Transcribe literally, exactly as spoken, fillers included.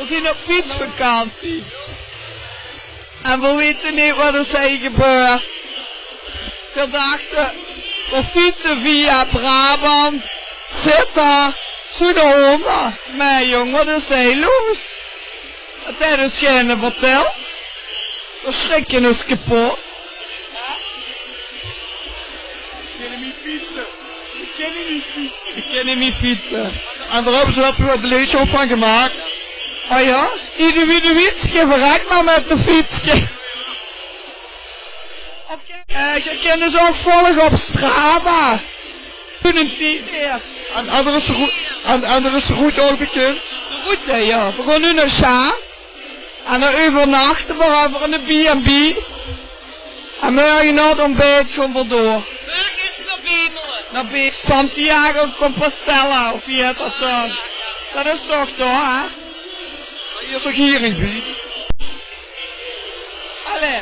Veer zien op fietsvakantie. En veer weite neet wat d'r hei gebeurt. Veer dachte, veer fietse via Brabant, Zitterd, zoe'n Honda. Meh jóng, wat is hei loos? Dat haet us geine verteld. Veer sjrikke us kepot. Veer kinne neet fietse. Veer kinne neet fietse. En dao höbbe ze dat leedsje ouch vaan gemaak. Ah jao? Ieder wie de wietske, verrek mer mèt de fietske. Of, eh, geer kint us ouch volge op Strava. Toen 'n tied weer. En, en d'r is de roe-, en, en d'r is de route ouch bekind. De route, jao. Veer goon noe nao Sjaal. En dao euvernachte veer euver in de B en B. En mörge nao 't ontbijt goon veer door. Mörge is nao Bemel. Nao Be-, Santiago Compostela, of wie heet dat daan? Dat is toch dao, hè? Hei is ouch hiering bie. Allee.